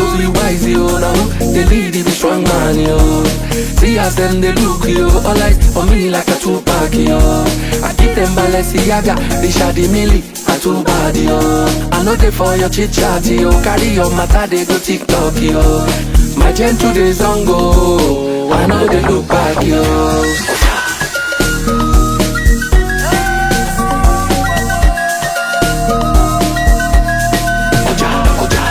No be wise, yo. Now who they lead, be strong man, yo. See as them they look, yo. All eyes on me like a Tupac, yo. I give them Balenciaga, they shady milli. I too bad, yo. I know they for your chit chat, yo. Carry your matter, they go TikTok, yo. My gentle days on go. I know they look back, yo. Oja, oja.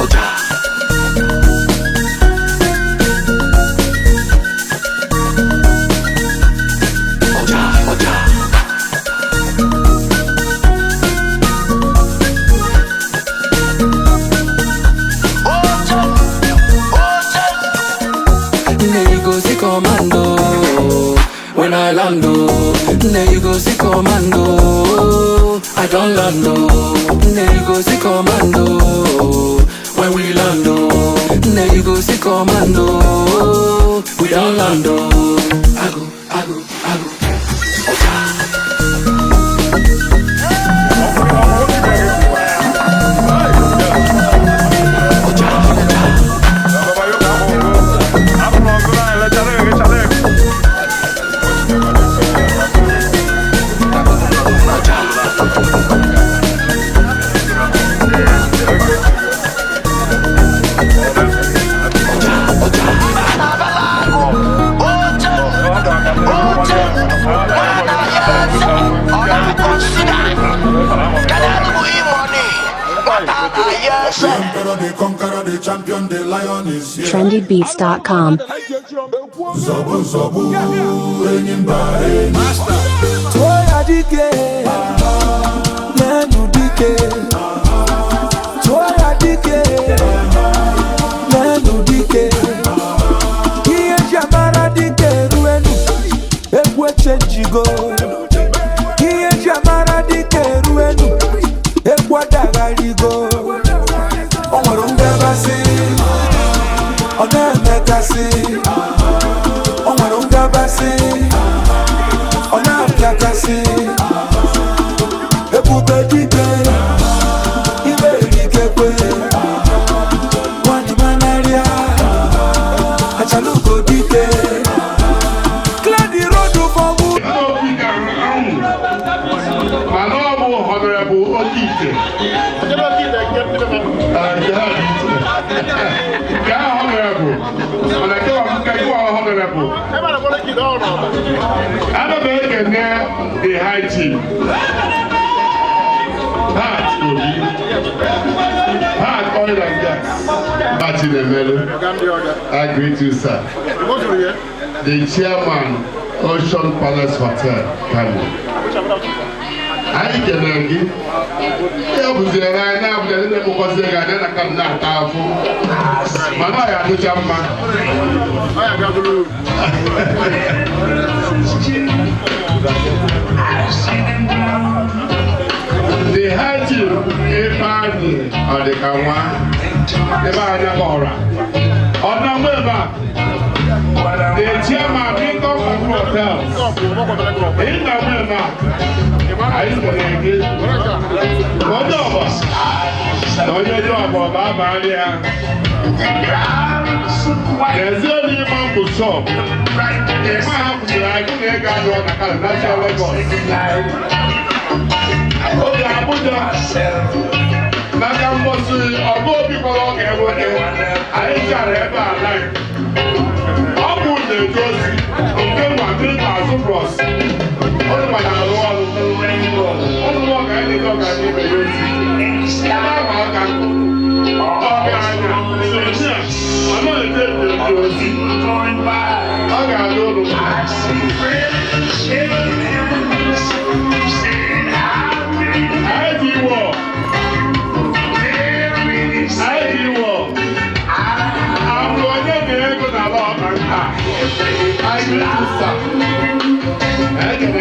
Oja. Oja, oja. Nne you go see commando when I land oh. Nne you go see commando. I don't land oh. Nne you go see commando when we land oh. Nne you go see commando. We don't land oh. I go, I go, I go. Oja. Oja, oja. The emperor, the conqueror, the champion, the lion is here. trendybeats.com. Zobu, zobu, enyimba, enyi. Tụọ dike, n'enu dike. Tụọ ya dike, n'enu dike. Ihe eji amara dike eruenu, egwu echenjigo. Ihe eji amara dike eruenu, egwu adagharigo. O nwere ngabasị, ọ na-emekasị. O nwere ngabasị. Ọ na-apịakasị. Ebube dike, ime erikekwe. Nwanyị manarịa, achalugo dike. Clear the road for who? Mana ọ bụ Honorable Okike. Ah, nke ha dị iche. Nke ahụ Honorable. Mana nke wa nke gị wa Honorable. Ana m ekene the high chief. Pat Obi. Pat Oil and Gas. Martin Emelu. I greet you, sir. The chairman, Ocean Palace Hotel, Kano. Anyị kelere gị. Ya bụziere anyị na-abụja ndị na-ekpokọzi gị anya na ka m na-ata afụ. Mana ọ ya adịcha mma. The high chief Ifeanyị Ọdịka nwa ebe anya kọrọ. Ọ na mgbe ebe a. The chairman Lincoln Park Hotels. Ịna mgbe ebe a. Anyị kelere gị. Onye ọba na onye dị ọba ọba abalị ya. N'ezie n'ime mbụ shop. Ịma ha kwụsịrị anyị na ego adịrọ na Kano National Lagos. Oge Abuja n'aka mbọsị ọba obi kpọrọ ọ ga-enwete anyị chara ebe a laị. Ọ bụ na-eje ozi nke nwa ndị azụ bros. Ụnụ gbanyere ọrụ. Ụnụ nwa ka anyị na-eje ọga n'ibe ya ozi. Ebe ahụ aka ọgaranya sonia ọ na-eje eje ozi. Ọ ga-adị ụlọ ID wọ. ID wọ. Abụ onye na-ego n'ala ọka nta. ID sir. Ekele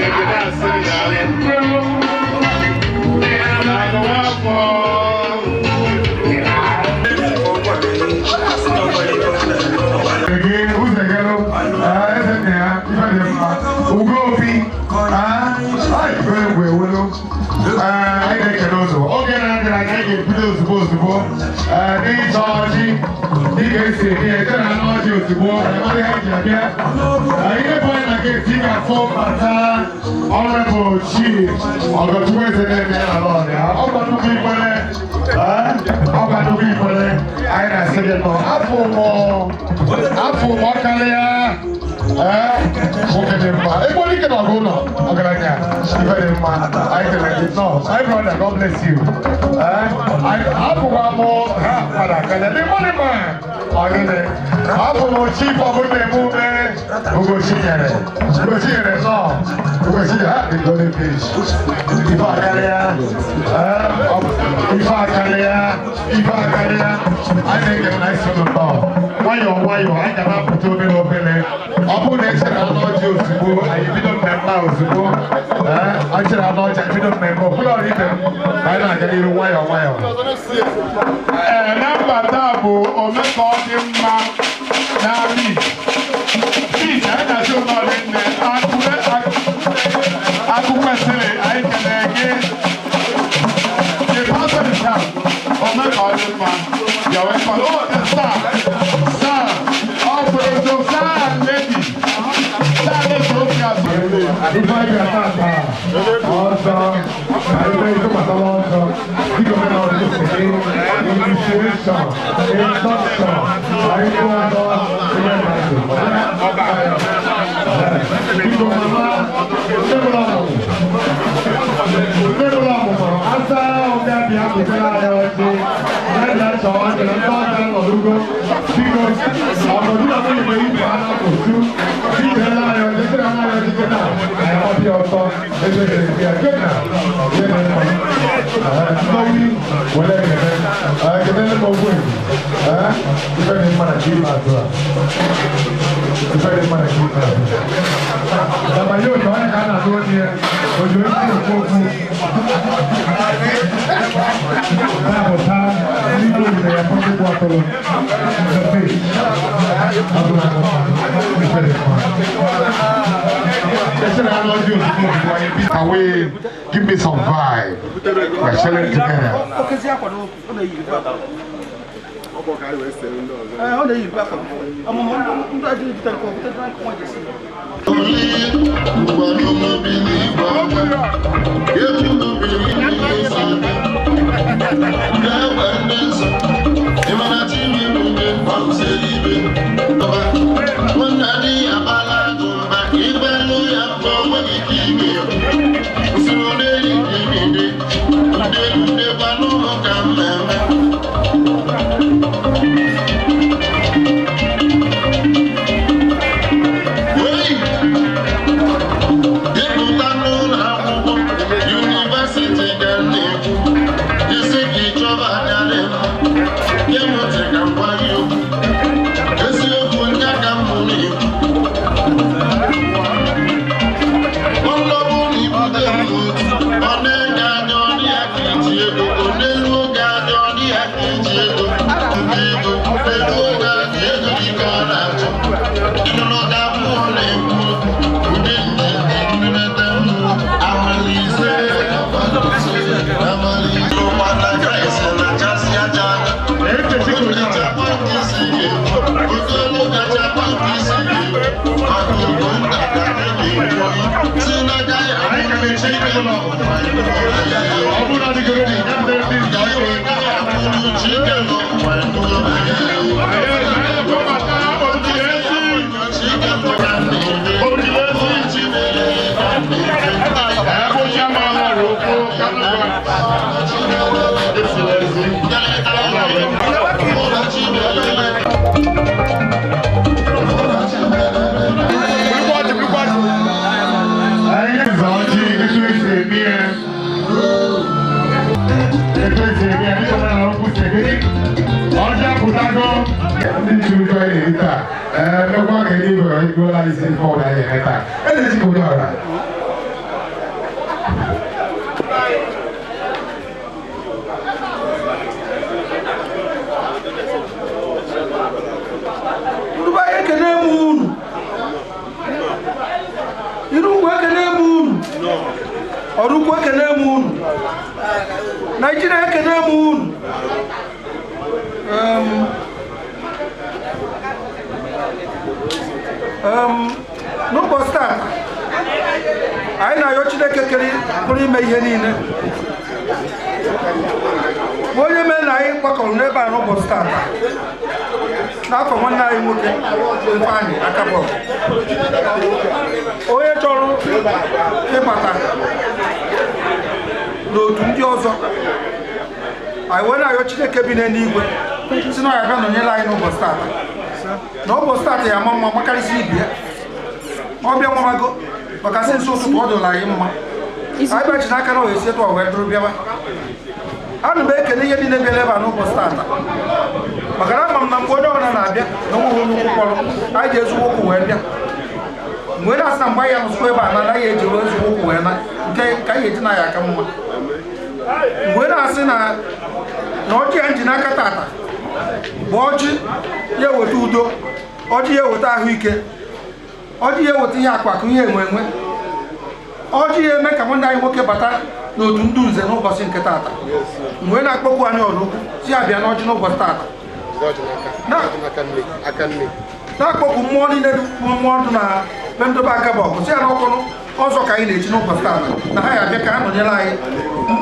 Anyị ewelu. Anyị na-ekele ụzọ. Oge na-adịrị anya, anyị ga-ebido ozugbo ozugbo n'ịcha ọjị dịka esi eme ya. Echere na ọjị ozugbo, anyị mara ihe anyị ji abịa. Ihe bụ anyị na gate, ị ga-afụ mbata Honorable Chief Ọgọchukwu Eze na-eme ya na lọọdụ ya. Ọgọchukwu Ikwere, Ọgọchukwu Ikwere, anyị na-asị gị nọ afọ mụ karịa. Nwoke dị mma, egbo dike na ọgụ ụlọ ọgaranya, ife dị mma, anyị kele gị nọ. My brother, God bless you. Abụkwa m ha padà kele the money man ọgịnị. Abụ m chief ọbụla emume Ugochinyere, Ugochinyere nọ, Ugochinyere ha dị golden fish. Ife akarịa, ife akarịa, ife akarịa. Anyị na-ekele na isi ụlọ nọ nwayọọ nwayọọ. Anyị ga na-apụta obere obere. Ọ bụrụ na echere anụ ọjị ozugbo, anyị bido mmemme a ozugbo. Ee, ọ chere anụ ọjị, anyị bido mmemme okpuru ọrụ ibe m. Anyị na-aga n'iru nwayọọ nwayọọ. Ee, na mbata bụ ome ka ọ dị mma na beach beach. Anyị na-achọ ụlọ dị nne akụ kwesịrị. Anyị kelee gị, the pastor in town, ome ka ọ dị mma. You're welcome. Oh, the star, star, ọ bụ ezo star lady, star lady obi azụ. Ife anyị ga-ata ata ọzọ na ife ife gbasara ọzọ dịka omenala ọdịnihu si dị, initiation, induction na ife ọzọ ihe mmadụ. Biko mama, nne mụrụ ọmụmụ, nne mụrụ ọmụmụ, asa ọbịa bịa butere anyị ọjị, ya bịa chọọ ọjị na ndị ọjị nọdụgo. Biko, ọnọdụ na nwunye nwere ibe ha na-akụtu ijela anyị ọjị, sịrị anyị ọjị kịta, anyị ọbịa ọtọ ebe ebe ya kena ihe dị mma. Nnowi were ekele ekele m ogwe. Ife dị mma na nke ikpeazụ a, ife dị mma na nke ikpeazụ. Dama ya otu onye ka a na-atụ onye ya ojú esi ekwu okwu na-apụta n'igwe owure ya fọdụ atụrụ the fish ọbụla ife dị mma. Echere anụ ọjị ozugbo ozugbo, anyị bi. Can we give me some vibe? We're chilling together. Okezi akwa na ọ na-eyiri akwa. Ee, ọ na-eyiri akwa. Ọmụmụ ndị ajọ ejidere ka ọ butere nkụ nwa jesi. Ịpụta n'ụlọ akwụkwọ university ga na-ekwu isi ka ịchọba anya dị mma. Gee m ntị ka m gwa gị okwu eziokwu, ndị ka m na-ekwu. Ọlọ́bù na ibute m n'otu ọ na-enye anya ọ dị ya ka iji ego ọ n'elu oge anya ọ dị ya ka iji ego nke ego elu oge anya ego dị ka ọ na-achọ ịnụnụ ka mmụọ na-ekwu ụdị nnete mmụọ amalise amalise ụkwana Kraịst na-achasị aja anya nchekwa nke isi ga-ekwu ogolo gachakwa nke isi ga-ekwu maka ugo nna ka a ga-ekwu si n'aka ya. Anyị ka na-eche ikpe ụlọ. Ọ bụrụ na adịgoro dị, ya mere ndị nzọ ọjọọ. Ebe chairman ọrụ okwu Kano branch. Anyị nzọ ọjị etu esi eme ya. Etu esi eme ya, dịka omenala okwu si dị. Ọjị apụtago. Ndị juru ụjọ anyị na-eri taa. Ee, mmekwa ka eluigwe egola isi ife ọbụla anyị na-eme taa. Eze Chike Obiora. Ndị be anyị, ekene m unu. Iru ngwa, ekene m unu. Ọrụkwu, ekene m unu. Naijiria, ekene m unu. N'ụbọchị taa, anyị na-ayọ Chineke kere pụrụ ime ihe niile, bụ onye mere na anyị gbakọrọ n'ebe a n'ụbọchị taa n'afọ nwanne anyị nwoke Ifeanyị Akabọ, onye chọrọ ịbata n'otu ndị ọzọ. Anyị wee na-ayọ Chineke bi n'eluigwe si na ya bịa nọnyere anyị n'ụbọchị tata, na ụbọchị tata ya ama mma makarịsị ibi ya. Ọ bịa nwamago maka sị nso ụtụtụ ọ dụrụ anyị mma. Anyị bịachi n'aka na ọ esi etu ọ wee dụrụ bịawa. Ana m ekele ihe niile bịara ebe a n'ụbọchị tata, maka na ama m na mgbe onye ọbụla na-abịa na onweghị onye ukwu kpọrọ anyị ji ezigbo ụkwụ wee bịa. Mgbe na-asị na mgbe anyị anọsịkwa ebe a na anaghị eji ezigbo ụkwụ wee na nke ka anyị eji na ya aka mma. Mgbe na-asị na ọjị ya nji n'aka tata bụ ọjị ya eweta udo, ọjị ya eweta ahụike, ọjị ya eweta ihe akụ akụ, ihe enwe enwe, ọjị ya eme ka nwanne anyị nwoke bata n'otu ndị nze n'ụbọchị nke tata. Mgbe na-akpọkwu anyị ọrụ ukwu si abịa n'ọjị n'ụbọchị tata, na-akpọkwu mmụọ niile bụ mmụọ ndụ na be ndobe aka bụ ọkụ, si ya n'ọkụnụ ọzọ ka anyị na-echi n'ụbọchị tata na ha ya abịa ka ha nọnyere anyị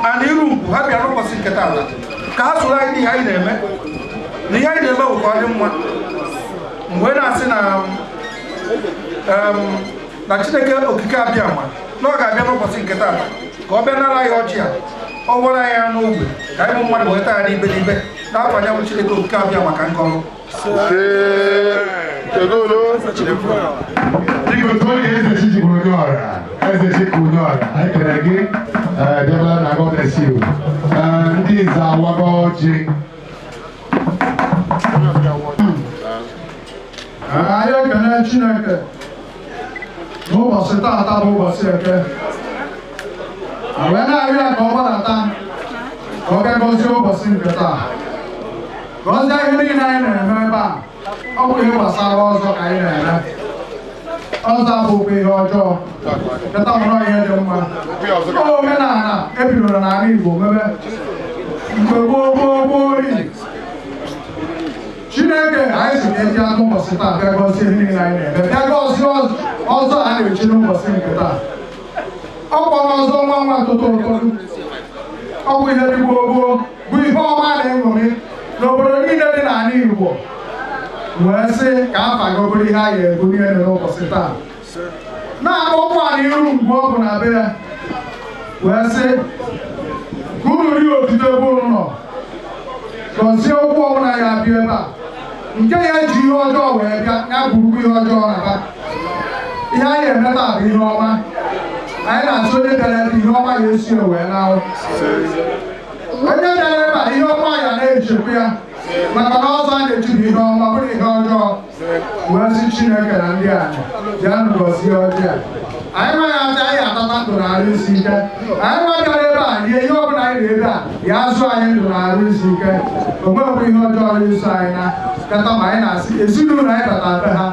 ana iru ngwu. Ha bịa n'ụbọchị nke tata ka ha soro anyị n'ihe anyị na-eme, na ihe anyị na-eme bụ ka ọ dị mma. Mgbe na-asị na Chineke okike abịa ma na ọ ga-abịa n'ụbọchị nke tata ka ọ bịa nara anyị ọjị a, ọ gwara anyị ya n'ogbe ka anyị bụ mmadụ weta ya n'ibe n'ibe n'afọ anyanwụ. Chineke okike abịa maka nkọrọ. Dịka otu onye eze chi jikwuru onye ọra, eze chi kwuru onye ọra, anyị kere gị bịabara na God bless you. Ndị nze awago ọjị. Anyị ekele Chineke n'ụbọchị taata bụ ụbọchị Eke, wee na-arịọ ya ka ọ gbadata, ka ọ bịa gọzie ụbọchị nke taa, gọzie ihe niile anyị na-eme ebe a. Ọ bụ ihe gbasara ọzọ ka anyị na-eme. Ọzọ abụghị ihe ọjọọ keta mụrụ ihe dị mma. Ọ omenala ebidoro n'ala Igbo mebe mgbe gboo gboo gboo ri. Chineke anyị si ka eji atụ ụbọchị taa bịa gọzie ihe niile anyị na-eme, bịa gọzie ọzọ a na-echi n'ụbọchị nke taa. Ọ kpọrọ ọzọ nwa nwa tụtụ ụtọdụ. Ọ bụ ihe dị gboo gboo, bụ ihe ọma na-eṅomi n'obodo niile dị n'ala Igbo, wee sị ka afa gị bụrụ ihe a ga-ebuli elu n'ụbọchị taa. Na-akpọkwa anyị iru mgbe ọ bụ na be ya, wee sị ka unu rie otito ebe unu nọ, gọzie okwu ọbụla ya bịa ebe a, nke ya ji ihe ọjọọ wee bịa ya burukwa ihe ọjọọ naba. Ihe anyị eme taa bụ ihe ọma. Anyị na-asị onye bịara ebe, ihe ọma ya esi wee n'ahụ onye bịara ebe a, ihe ọma ya na-echekwa ya, maka na ọzọ a na-echi bụ ihe ọma, bụrụ ihe ọjọọ. Wee sị Chineke na ndị anyị bịanụ gọzie ọjị a. Anyị nwa ya ata, anyị atata ndụ na arụ isi ike. Anyị nwa bịara ebe a rie ihe ọbụla anyị na ebe a ya azụ anyị ndụ na arụ isi ike, o nwekwa ihe ọjọọ ya iso anyị na kata. Ma anyị na-asị ezinụlọ anyị bata be ha,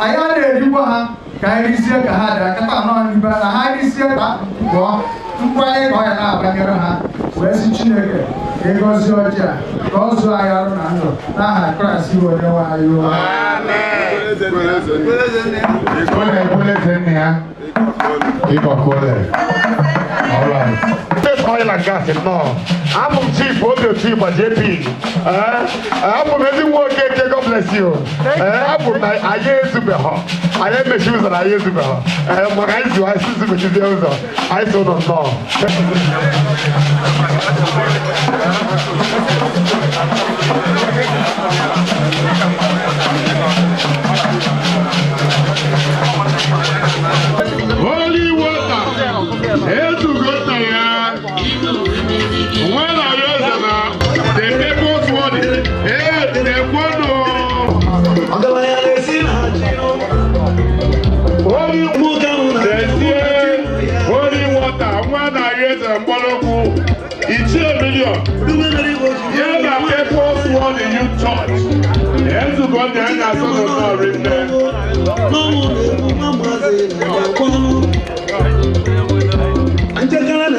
anyị a na-erikwa ha ka anyị rizie ka ha dị akata anọ n'ibe na ha rizie ka gụọ nkwanye ka ọ ya na-abanyere ha. Wee sị Chineke ka ị gọzie ọjị a, ka ọ zụọ anyị arụ na ndụ, n'aha Kraịst bụ onye nwe anyị. Ikole ekole nne ya. Ịkọkole. All right. State Oil and Gas nnọọ. Abụ m Chief Obi Otigba JP. Abụ m ezigbo nwoke nke God bless you. Abụ m na anyị ezubeghọ. Anyị emechi ụzọ na anyị ezubeghọ. Maka anyị zu anyị si mechizie ụzọ. Anyị so ụnụ nnọọ. Holy water. Ezugo nna ya. Nwa na ya eze na the people's money. Ee, na-ekwono. Ọgaranya na-esi na ji. Holy Nwoke ahụ na Dezie holy water. Nwa na ya eze mgbọrọgwụ. Ichie million. Ya na People's Money Youth Church. Ezugo nna ya na-asọ n'ụlọ rinne. N'ọnwụ na-egbu nwa maazị na-akwanụ. Nchekara.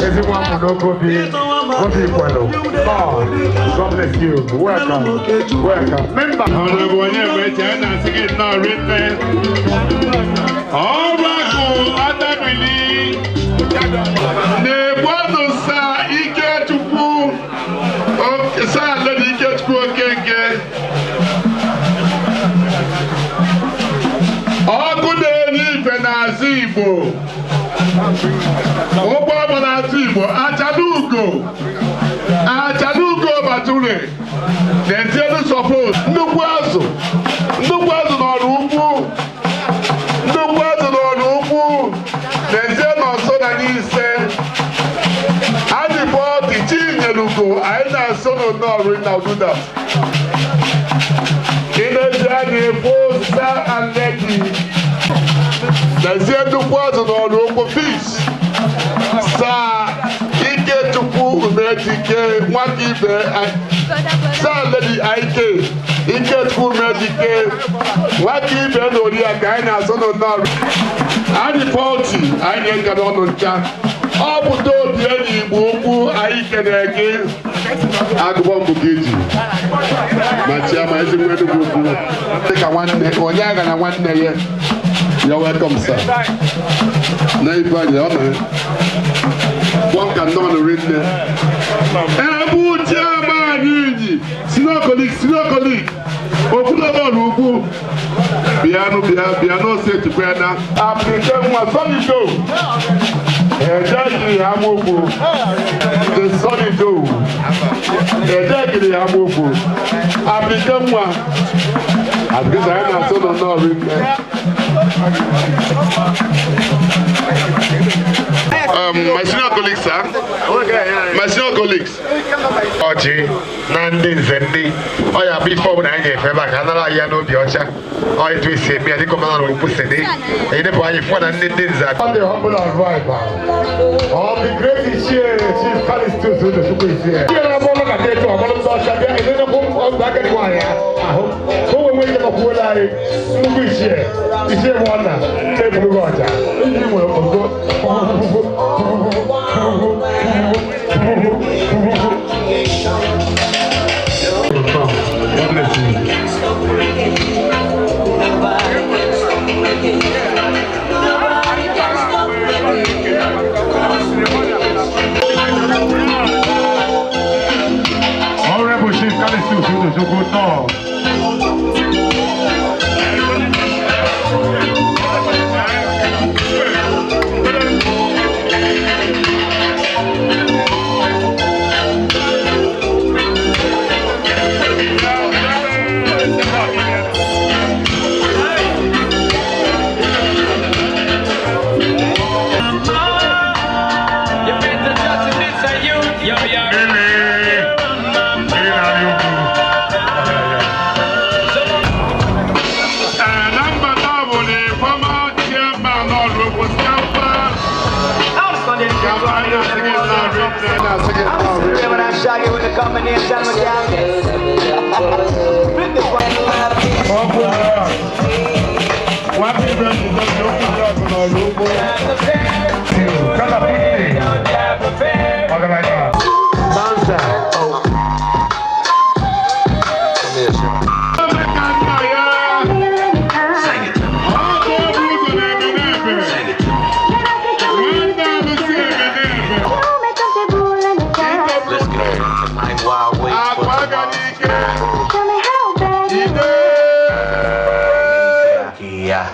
Ezigbo amụ n'oge obi obi kwelu. God, God bless you. Welcome. Welcome. Member. Honorable Onyemechi, anyị na-asị gị nnọọ rinne. Ọgbakọ Adabili na-egbu sa Ikechukwu sa Lady Ikechukwu Okeke. Ọkụ na-enye ife n'azụ Igbo. Ụgbọ ọgbọ na-atụ Igbo, Achalugo. Achalugo Bature. Na-etielu suppose nnukwu azụ. Nnukwu azụ n'ọrụ ukwu. Nnukwu azụ n'ọrụ ukwu. N'ezie na ọsọ na n'ise. Adị bọọdị Chinyelugo, anyị na-asọ n'ọrụ na Ududa. Ịnezi anyị bụ Sa and Lady. N'ezie nnukwu azụ n'ọrụ ukwu fish. Sa Ikechukwu Umedike nwata ibe Sa Lady Ike Ikechukwu Umedike nwata ibe na oriakụ anyị na-asọ n'ọrụ. Anyị pọlti anyị na-ekele ọnụ ncha. Ọ bụ obi enyi Igbo ukwu anyị kelere gị. Agụbọ mbụ gị ji ma chiama ezigbo Enugwu ukwu dịka nwanne onye agha na nwanne ya. You're welcome, sir. Na ife anyị ọ na one can not read there. Ebu chairman yìí, senior colleague, senior colleague, okwulọbọọlụ ukwu, bịanụ bịa bịa n'ose tukwu na apịrịke nwa sọnido. Ẹ̀jẹ̀ kiri ha mú okwu, the sọnido. Ẹ̀jẹ̀ kiri ha mú okwu, apịrịke nwa, apịrịke anyị na-asọ nọ n'ọrụ nne. My senior colleagues, sir. My senior colleagues. Ọchị na ndị nze ndị ọ ya bụ ife ọbụla anyị ga-efe ebe a ka a nara anyị ya n'obi ọcha ọ etu esi eme ya dịka omenala okwu si dị enyepụ anyị fụọ na ndị ndị nze. On the humble arrival of the great Ichie Chief Callistus Udochukwu Ichie. Ihe na-abụ ọlụ ka etu ọbụla ndị ọcha bịa ezenekwu ọgụ agadi nwaanyị ahụ ka o wee nwee ike nọkwuola anyị nnukwu Ichie Ichie bụ ọna na-eburu gị ọja iji nwere ogo. God bless you. Honorable Chief Callistus Udochukwu Nnọọ.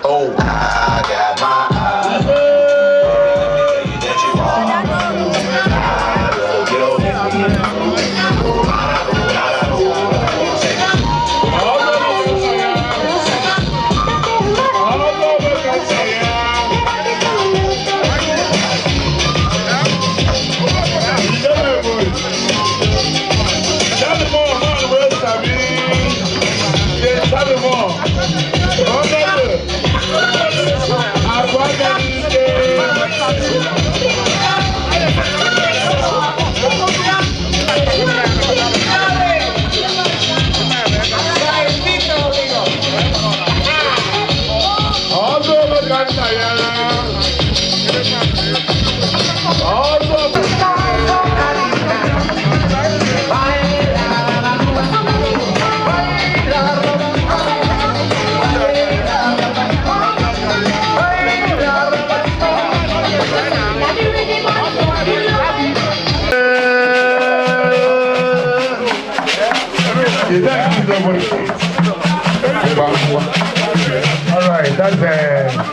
Oh, I got my eyes. Let me tell you that you are. All right, that's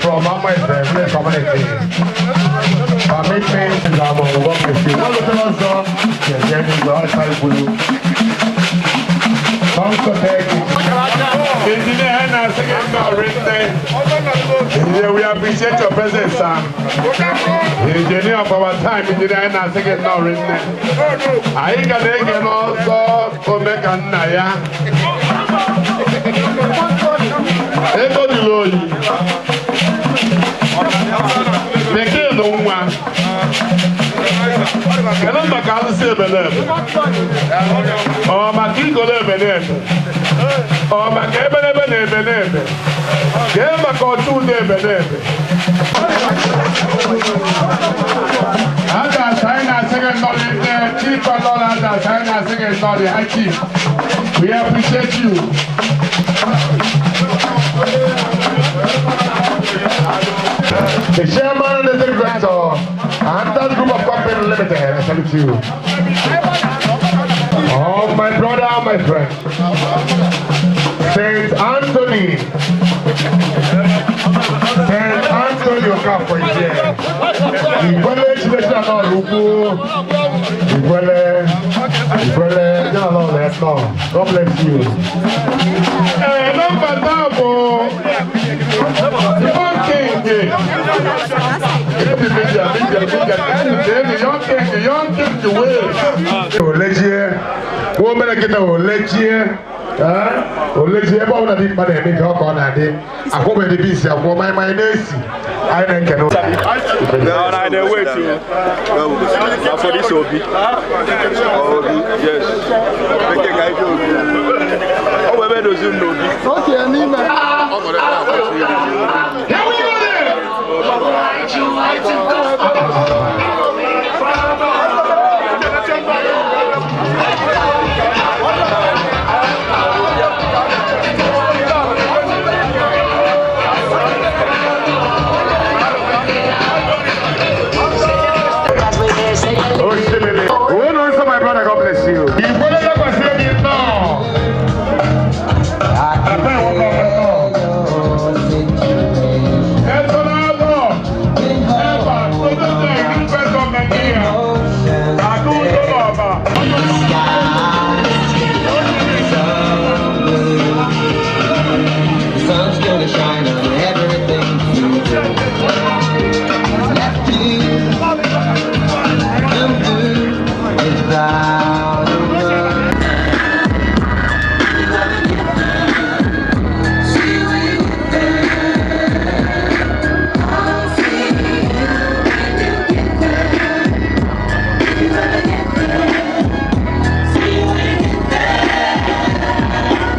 from Ama's village community. Permit me to work with you. Engineer Henna, second Engineer, we appreciate your presence, sir. Engineer of our time, Engineer Henna, second Anyị ga na-ege n'ọzọ ome ka nna ya. Ego dịrị oyi. Bekee nụ nwa. Kedu maka alụsị ebelebe? Ọ maka igolo ebelebe? Ọ maka ebelebe na ebelebe? Kee maka ọchụ ụdọ ebelebe? Ada China second knowledge, Chief Ada China second knowledge, High Chief. We appreciate you. The chairman and the director, and that group of company limited, I salute you. Oh, my brother, my friend, Saint Anthony, Saint Anthony Okafor is here. Ìgbẹ́lẹ̀ Chineke náà ló kú. Ìgbẹ́lẹ̀, Ìgbẹ́lẹ̀, jẹ́ náà lẹ́ náà. God bless you. Nọmba taa bụ Young King. Young King, Young King wee. Olejie, wo mere kịta olejie, olejie ebe ọbụla dị mkpa na-eme ka ọ ka ọ na-adị akwụbeghị dị bisi akwụọ maịmaị na-esi anyị na-ekene. No, no, they wait you. Na for this Obi. Obi, yes. Bekee ka ife Obi. Ọ bụ ebe dozi m n'Obi. Okay, n'ime. Here we go then. Oh, no, so my brother, God bless you. Ìgbọ́dọ̀ lọ́kọ̀ sí ẹni náà. Ẹ̀fẹ́ ìwọ́n kọ̀ ọ̀fẹ́ náà. Ẹ̀sọ́ náà lọ. Ẹ̀fà tó tó tẹ̀ ìlú fẹ́sọ̀ Nàìjíríà. Àdúgbò lọ́ọ̀bà. The sun's gonna shine on everything you do. Left you come do without a word.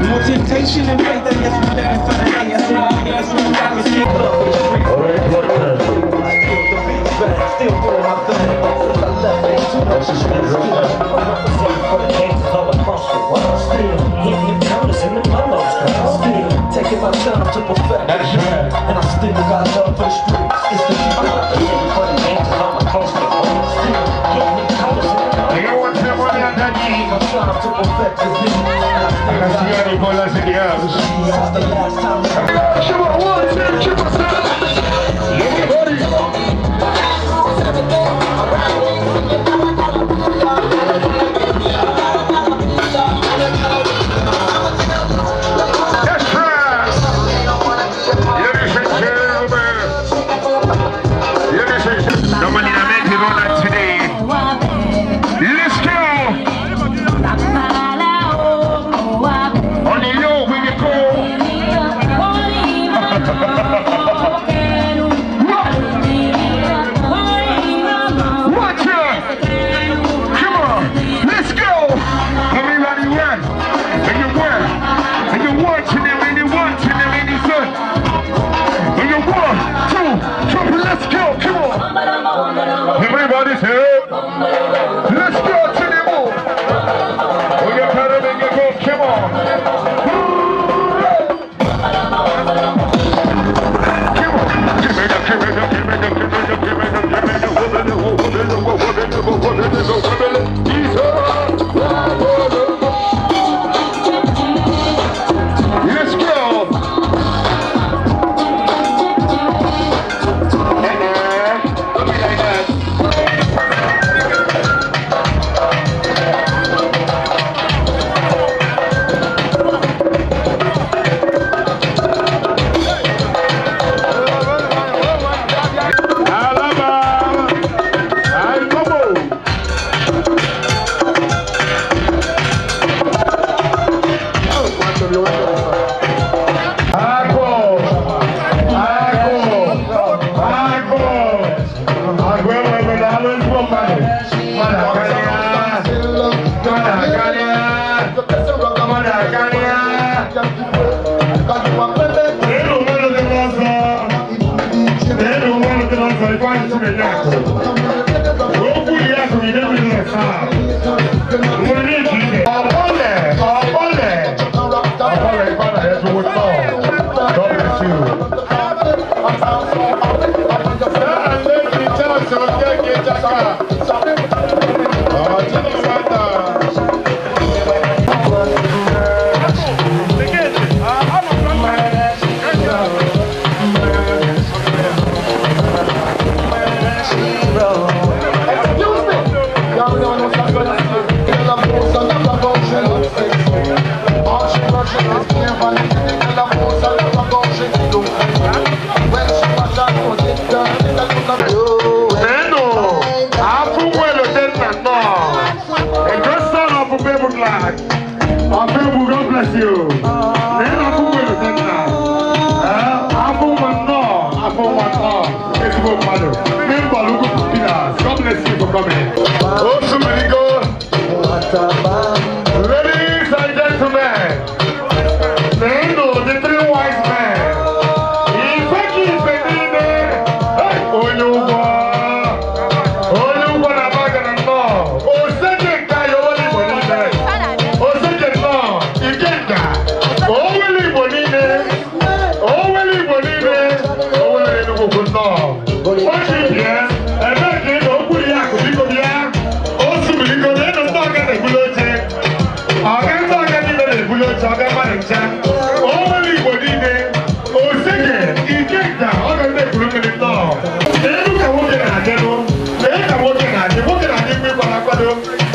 More temptation and faith, and yes, we live for the day. Yes, yes, we got to see love for the street. Still doing my thing. Since I left, ain't too much to spend. Still, representing for the gangsters all across the world. Still, hitting the counters and the polos. Still, taking my time to perfect. And I still got love for the streets. It's the I'm representing for the gangsters all across the world. Still, hitting the counters and the polos. Taking my time to perfect the beat. And I still got I can see any ballers in the house. Since the last time. Yes, sir. Ladies and gentlemen. Ladies and gentlemen. Nobody that make it on today. Let's go. On the low, we go. flag. Ọfegbu, God bless you. Lee na afọ nwere nna. Afọ nwa nnọọ, afọ nwa nnọọ, ezigbo mmadụ. Member Ugwu Pillars, God bless you for coming. Osumiligo. Ladies and gentlemen, Nenu, the three wise men. Ife ka ife niile, hey, onye ụgwọ. Onye ụgwọ na-agba na nnọọ. Oseke nke anyị, owele Igbo niile. Oseke nnọọ, Ikenga. Owele Igbo niile. Owele Igbo niile. Owele Enugu ukwu nnọọ. Ochi bịa, ebee ka ị nọ? Okwu ya akụ, biko bịa. Osubiligo, nenu ndị ọga na-ebuli oche. Ọga ndị ọga niile na-ebuli oche, ọga mmadụ ncha. Owele Igbo niile. Oseke, Ikenga, ọ ga na-ekwuru mmiri nnọọ. Elu ka nwoke na-adịnụ. Lee ka nwoke na-adị. Nwoke na-adị mgbe ịkwado akwado.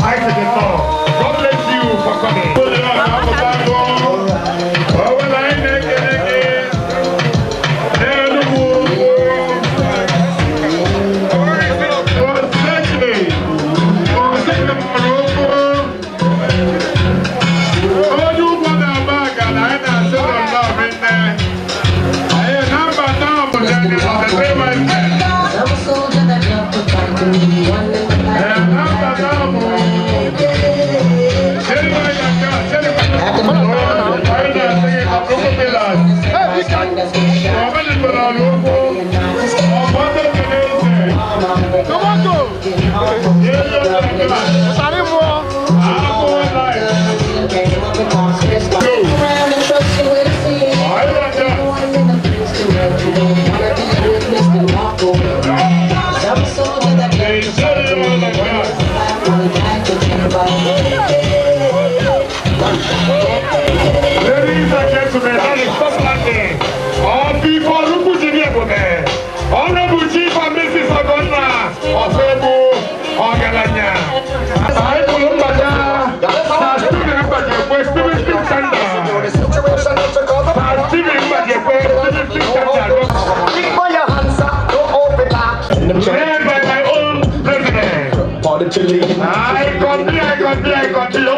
Anyị sị gị nnọọ. God bless you for coming. Onye ọ na-apụta agụ. Owele anyị na-ekele gị. N'Enugwu ukwu. Oseke. Oseke mụrụ okwu. Onye ugbo na-agba agala anyị na-asị ụlọ nnọọ rinne. Anyị na-abata obodo anyị na the three wise men. I'm a soldier that love to fight to be one little Ee, Ladies and gentlemen, that is top landing. All people who put in here, Honorable Chief and Mrs. Ogonna Ofebu Ogalanya. I will na Stephen Mbajekwe, Stephen Steve Sanda. Na Stephen Mbajekwe, Stephen Steve Sanda. Led by my own president. I continue, I continue, I continue.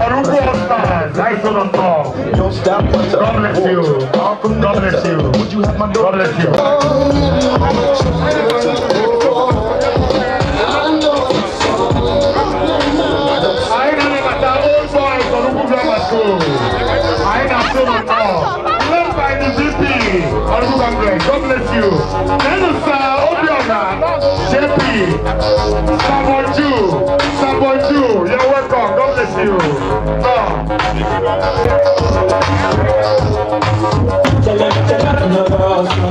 Ọrụgbu All-Stars, I saw them all. God bless you. God bless you. God bless you. Anyị na-anabata old boys Ọrụgbu Grammar School. Anyị na-asụ them all. Led by the VP, Ọrụgbu Congress. God bless you. Nenu Sir Obiora, JP, Sabonju, Sabonju, you're welcome. God bless you. No. Tell them it's nothing no go so.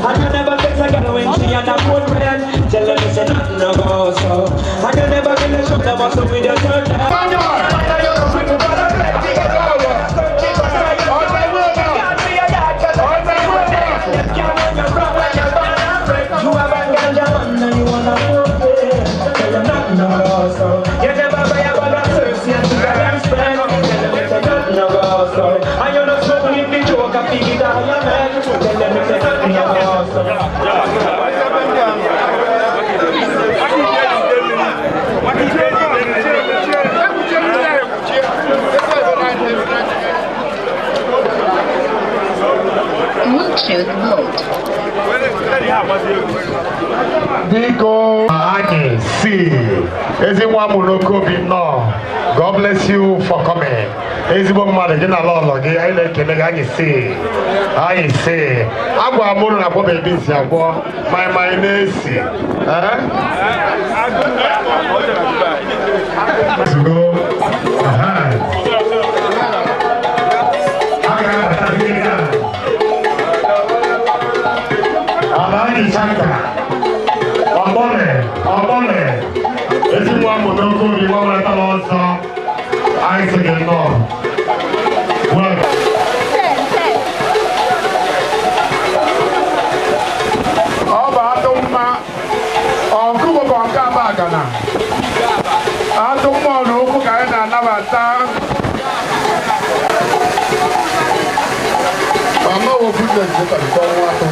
And you never fix a girl when she and a good friend. Tell them it's nothing no go so. And you never feel a shoot them also with your turn. You have a ganja man and you wanna move it. Tell them nothing no go so. You never buy a bag of surfs and you got them spend. Tell them it's nothing no go so. And you not smoking if the joke and figure it out your man. Tell them it's nothing no go so. Bluetooth mode. Biko anyị si ezi nwa m n'okobi nnọọ. God bless you for coming. Ezigbo mmadụ gị na lọlọ gị, anyị na-ekele gị. Anyị si anyị si agwa m ụlọ na akwọ bebi si akwọ maị maị na-esi. Eh? Zugo. Aha. A ga-abata gị na Alhaji Chaka. Ọgbọnẹ, ọgbọnẹ, ezi nwa m n'okobi nwa welatala ọsọ, anyị sị gị nnọọ. Well, Ọ bụ atụ mma ọkụkọ bụ nke Abagana. Atụ mma ọrụ ụkwụ ka anyị na-anabata. Mama wo goodness dey tàbí nwa atọ.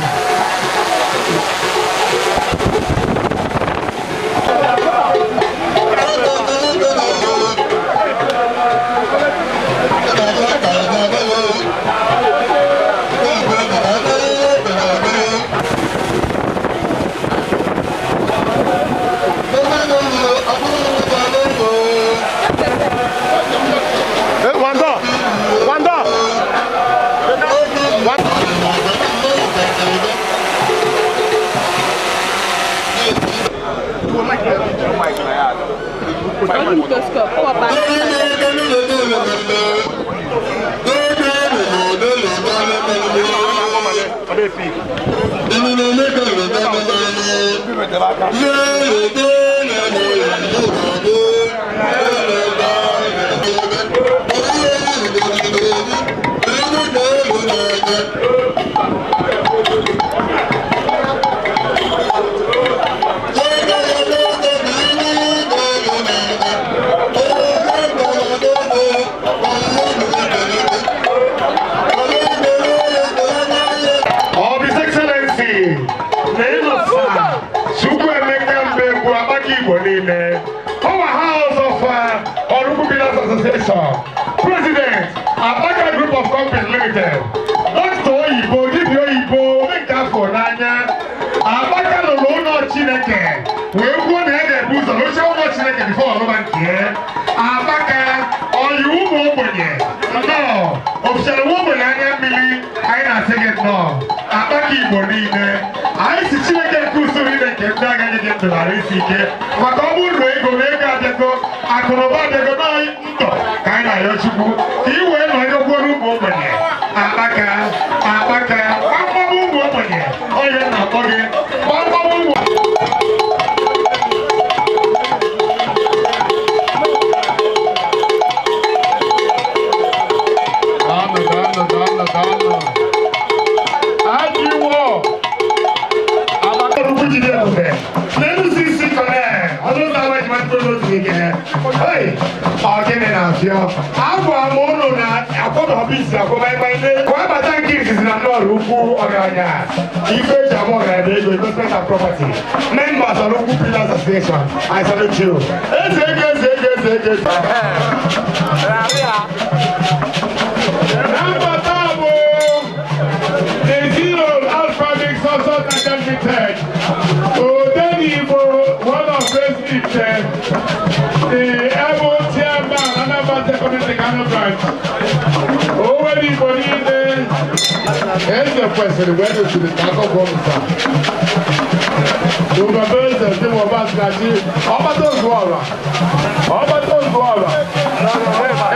Of His Excellency, Neilosa, Chukwuemeka Mbegwu, Abaka Igbo niile, Power House of Oraukwu Builders Association, President, Abaka Group of Companies Limited, Dr. Oyibo, dibịa oyibo, nke afọ n'anya, Abaka lụrụ ụlọ Chineke, wee kwuo na ya ga-ebu ụzọ rụchaa ụlọ Chineke before ọlụba nke ya. Abaka, ọyị ụmụ ogbenye, nnọọ, ofisiara nwa ogbenye anya mmiri, anyị na-asị gị nnọọ. Akpaka Igbo niile, anyị si Chineke nke usoro ile nke ndị agha nye gị ndụ ghara isi ike, maka ọ bụrụ na ego na ego abịago, akụ na ụba abịago, na ndụ ka anyị na-arịọ Chukwu ka ị wee nọnyekwuoro ụmụ ogbenye. Akpaka, akpaka, gbamgbam ụmụ ogbenye, onye na-akpọ gị gbamgbam ụmụ. Daalụ, daalụ, daalụ, daalụ. Ajịwọ. Ọrụ jide ebube n'elusi isi kọle ọnụ ụzọ ama ejima mkpụrụ otu ike. Hey, ọ gịnị na-afịọ? Agwa m ụnụ na akwọdọbụ isi akwọbaịbaị ka ọ bata nke izizi na nnọọrụ ukwu ọgaranya ife eji ama ọgaranya na ego, investment and property, members of Ukwu Pillars Association, I salute you. Eze ego, eze ego, eze ego, eze. Na mbata bụ the Zero Alphabet Social Limited. Odenigbo, one of President, the Ebo Chairman, Anambra State Community Kano Branch. Owere Igbo niile, eze kwesịrị wee dosiri ka akọkọ nta. Ugogbe eze dị Ọbaskachi, ọgbata ozu ọra, ọgbata ozu ọra.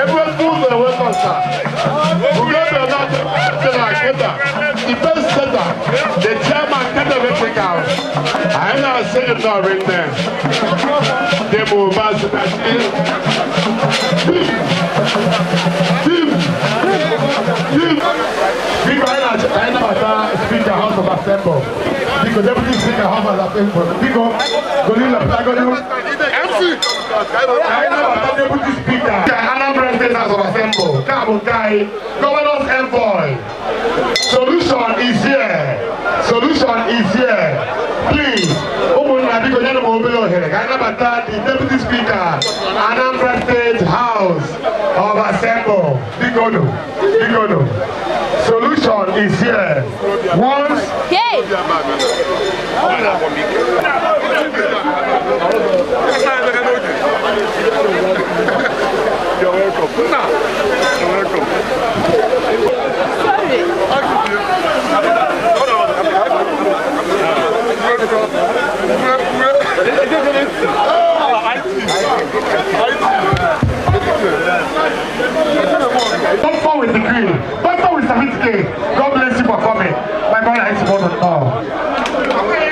Ebe ụzọ ewekọta. Ugogbe na Keda, the best setter, the chairman Keda Electrical. Anyị na-asị gị nnọọ rinne. Dị m Ọbaskachi. Tim, Tim, Biko, anyị na-achọ ka anyị nabata Speaker House of Assembly. Biko, Deputy Speaker House of Assembly. Biko, Golila Pagolu. MC. Anyị nabata Deputy Speaker Anambra State House of Assembly. Nke a bụ nke anyị. Governor's Envoy. Solution is here. Solution is here. Please, ụmụnna, biko nyenụ m obere ohere ka anyị nabata the Deputy Speaker Anambra State House of Assembly. Biko nụ, biko nụ. Solution is here. Once. Hey! You're welcome. You're welcome. Doctor with degree, doctor with certificate. God bless you for coming. My brother is born on all.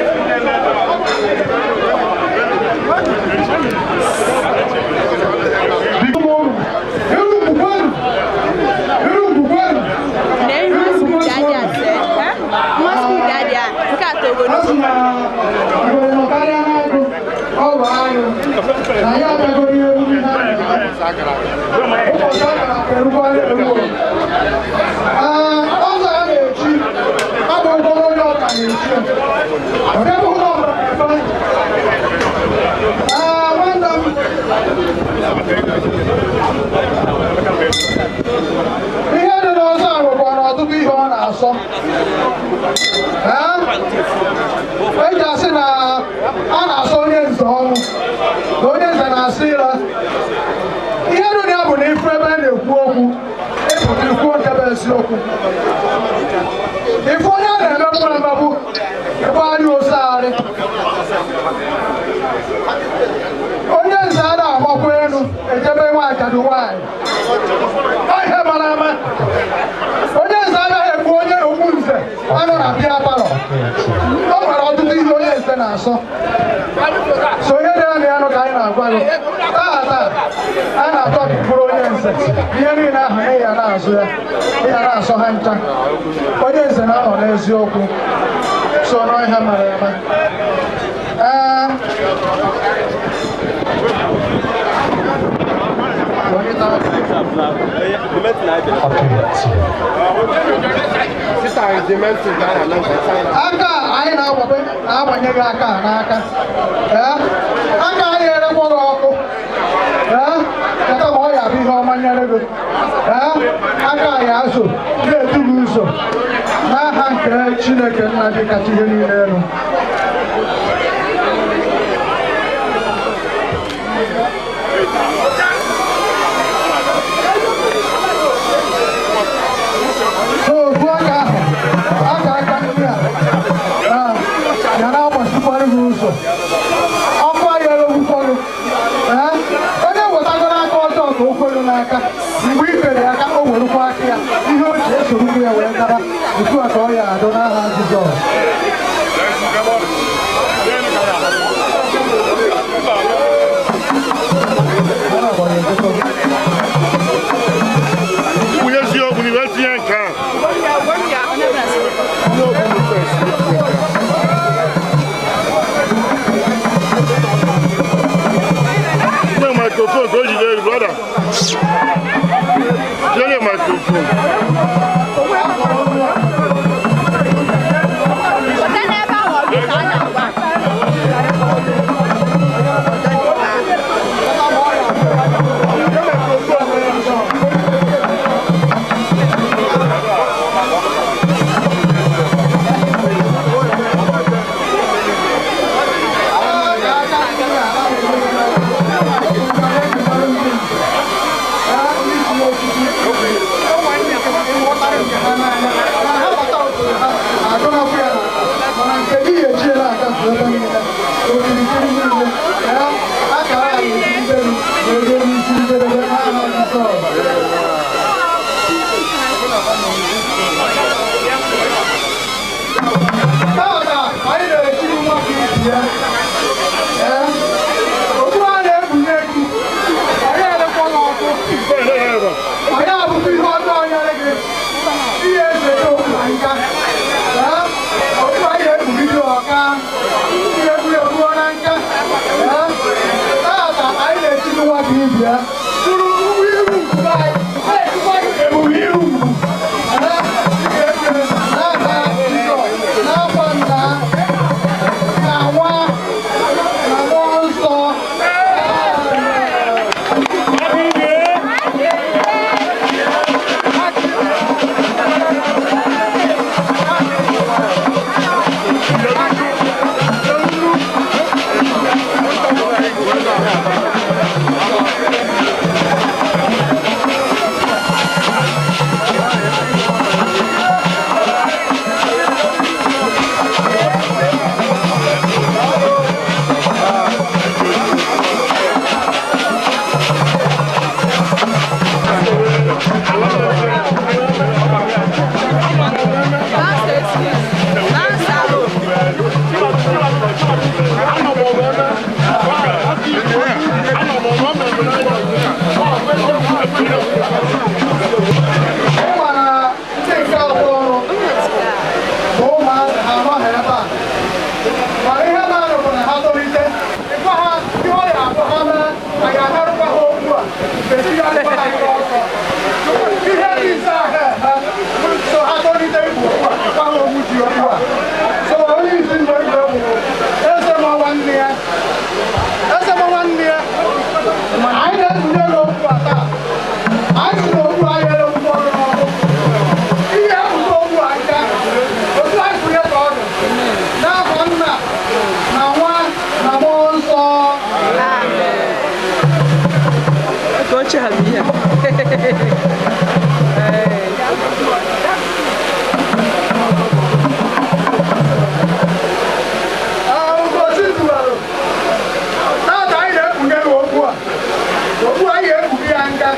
Na nwa school daddy a sị, eh? Nwa school daddy a, nke a togo n'ukwu. Ọzọ a na-echi abụ ụgbọrọ onye ọka na-echi ọ dịbụ ụlọ ee nwanne m. Ihe dị n'ọzọ a nwekwara ọtụtụ ihe ọ na-asọ. Ee? Eji asị na a na-asọ onye nze ọnụ na onye nze na-asị ịra. Ihe dị na ya bụ na ifu ebe a na-ekwu okwu ịpụta ikwu nke bụ eziokwu. Ife onye a na-emegbu emegbu, ịgbagharị osegharị. Onye nze a na-agba Dubai. Ọ ihe mara ama. Onye nze anaghị ekwu onye okpu nze anọ na bịa palọ. O nwere ọtụtụ ihe onye nze na-asọ. So ihe dị ya na ka anyị na-agwa gị. Taa taa, a na-atọ gị bụrụ onye nze. Ihe niile ahụ ị ya na-azụ ya, ị ya na-asọ ha ncha. Onye nze na-anọ n'eziokwu. So n'ihe mara eme. Ee, aka anyị na-agbanye gị aka n'aka. Ee, aka anyị erekwa gị ọkụ. Ee, cheta ma ọ ya bụ ihe ọma nyere gị. Ee, aka anyị azụ na-edu gị ụzọ n'aha nke Chineke nna gị kacha ihe niile elu. So ofu aka ahụ, aka aka ndị a ya na-agbasikwara gị ụzọ. Ọkụ anyị eregbukwa gị. Ee, onye wetagoro aka ọjọọ ka o kwelu n'aka, mgbe i fere aka o werukwa aka ya, ihe o ji esorokwu ya wee gara, otu a ka ọ ya adụ n'aha Jizọs. Nwunye eziokwu na iwe tinye nke a. Nye microphone ka o jide elu, brother. Jide microphone. Pụta n'ebe ahụ ọ gị ka a na-agwa. Tata, anyị na-echiri nwa gị isi ya. Ee, okpu a na-ekpunye gị, anyị elekwa gị ọkụ. Anyị abụkwa ihe ọjọọ nyere gị. Ihe eze ya okwu na nka. Ee, okpu anyị ekpugide ọka. Ihe egwu egbuo na nka. Ee, tata, anyị na-echiri nwa gị ibi ya. Tụrụ ugwu iru ngwu anyị. Na-echikwa gị ebube iru ngwu. Ee, ihe egwu n'aka Jizọs, n'afọ nna, na nwa, na mmụọ nsọ. Ị mara ndị nke abụọ ọrụ bụ ụmụazị ha anọghị ebe a. Mana ihe na-arụ bụ na ha tolite, ịgwa ha ihe ọ ya abụ ha mee, anyị anarụkwa ha okwu a, etigharịkwa ha ihe ọsọ. Ihe dị ise ahụ eme, so ha tolite igbu okwu a, ịgwa ha okwu ji okwu a. So onye isi mgbe mgbe bụ eze ma nwanne ya. Eze ma nwanne ya. Anyị na-etinye gị okwu a taa. Anyị si na okwu anyị erekwu ọrụ n'ọkụ. Ihe ekpuchi okwu a nka, otu anyị kwụnye ka ọ dị. N'afọ nna na nwa na mmụọ nsọ. Ee, Ụbọchị tụwara. Tata anyị na-ekpughe gị okwu a. Okwu anyị ekpughe ya nga.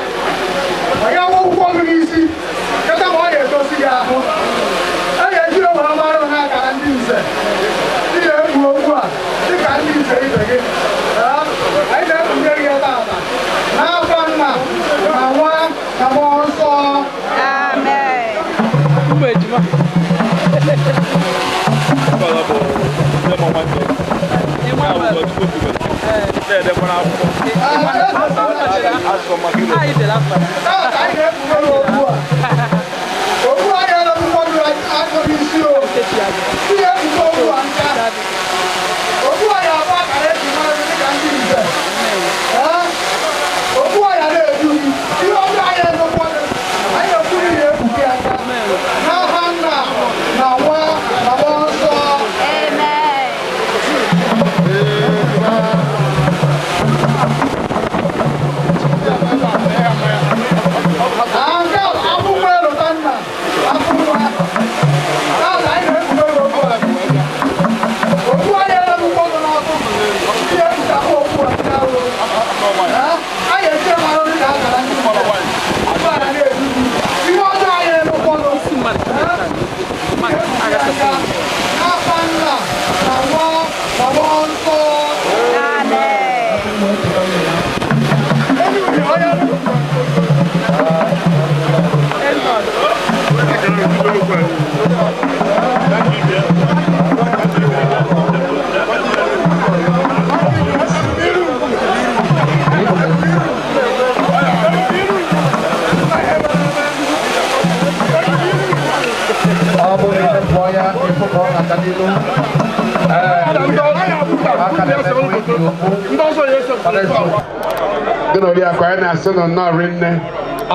Gị na oriakụ anyị na-asị nọ nnọọ rinne.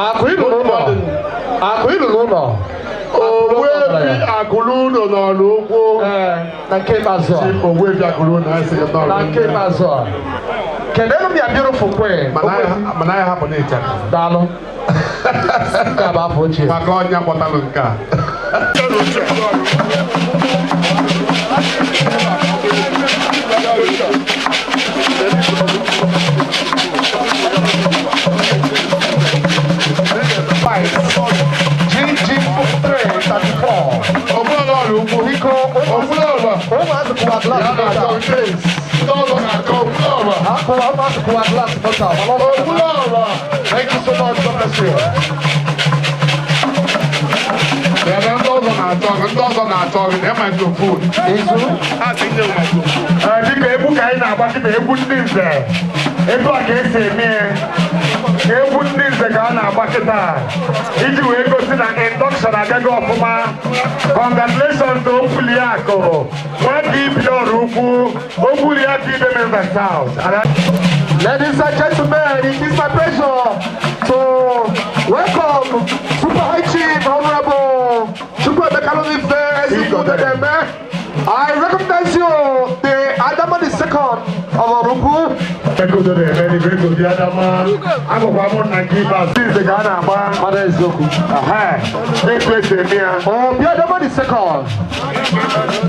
Akụ ịlụ n'ụlọ. Akụ ịlụ n'ụlọ. Ogbuefi akụrụ ụlọ n'ọrụ ugbo. Na nke ikpeazụ a. Ogbuefi akụrụ ụlọ anyị sị gị nnọọ Na nke rinne. ikpeazụ a. Kedụ m ya beautiful queen. Mana anyị hapụ n'ịchaka. Daalụ. Nke a bụ afọ ochie. Maka ọnya kpọtalụ nke a. Thank you so much. God bless you. Ebe ndị ọzọ na-achọ gị, ndị ọzọ na-achọ gị, na microphone. Dịka egwu ka anyị na-agba kịta egwu ndị nze etu a ka esi eme ya. Egwu ndị nze ka a na-agba kịta iji wee gosi na induction agaghị ọfụma. Congratulations to Okwuliakụ nwata ibi ọrụ ukwu Okwuliakụ Ideme Mba South. Ladies and gentlemen, it is my pleasure to welcome Super High Chief Honorable Chukwuemeka Olunife Ezikude. I recognize you, the Adama the second of Oruku. Ekudo na-eme n'igwe ego dị Adama. Agụkwa m na nke ikpeazụ. Ndị nze ka a na-agba. Mada eziokwu. Etu esi eme ya. Obi Adama the second,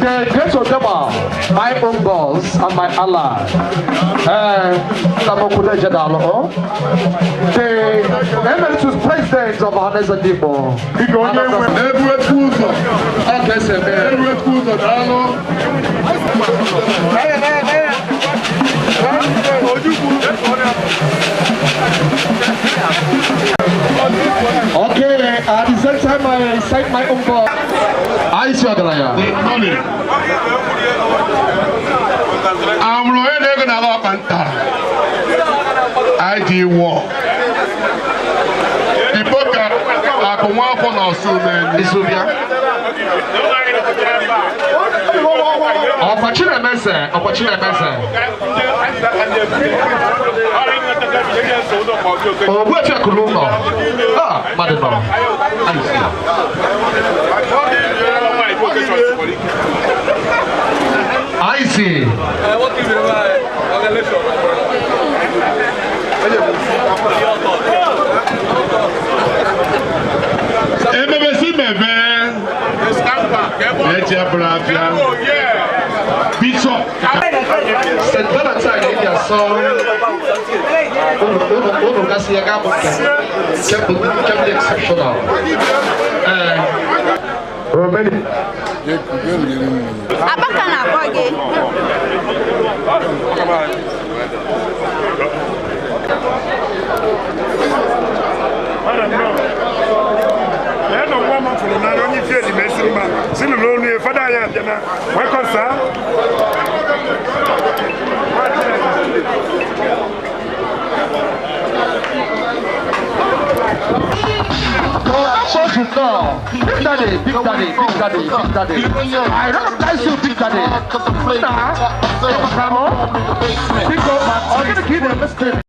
the great Odema, my own boss and my ally. Nnamokude Jedalo, the emeritus president of Ohanaeze Ndigbo. Biko onye nwe ebu etu ụzọ. Ọ ka esi eme. Ebu etu ụzọ daalụ. Okay, at the same time I cite my own boss. I see Ogaranya. Amụrụ onye na-ego n'ala ọkpa nta. ID wọ. Iboka akụ nwa afọ na ọsụ umeni. Izubia. Ọkwa Chinemeze, ọkwa Chinemeze. Ogbuefi akụrụ ụlọ. Ah, mmadụ nọ. I see. Emebesi mebe. Eji abụrụ abịa. Bishop. St. Valentine ịbịa sọ unu gasị ya ga-abụ nke bụ exceptional. Ee. Abaka na-akpọ gị. Lẹ́nu nwa m fụrụ n'anya onye isi edi mesi mma si nụ n'onu ya fada anyị abịa na welcome sir. No. Big Daddy, Big Daddy, Big Daddy, Big Daddy. I recognize you, Big Daddy. Nah. Come on. Big man. I'm gonna keep it.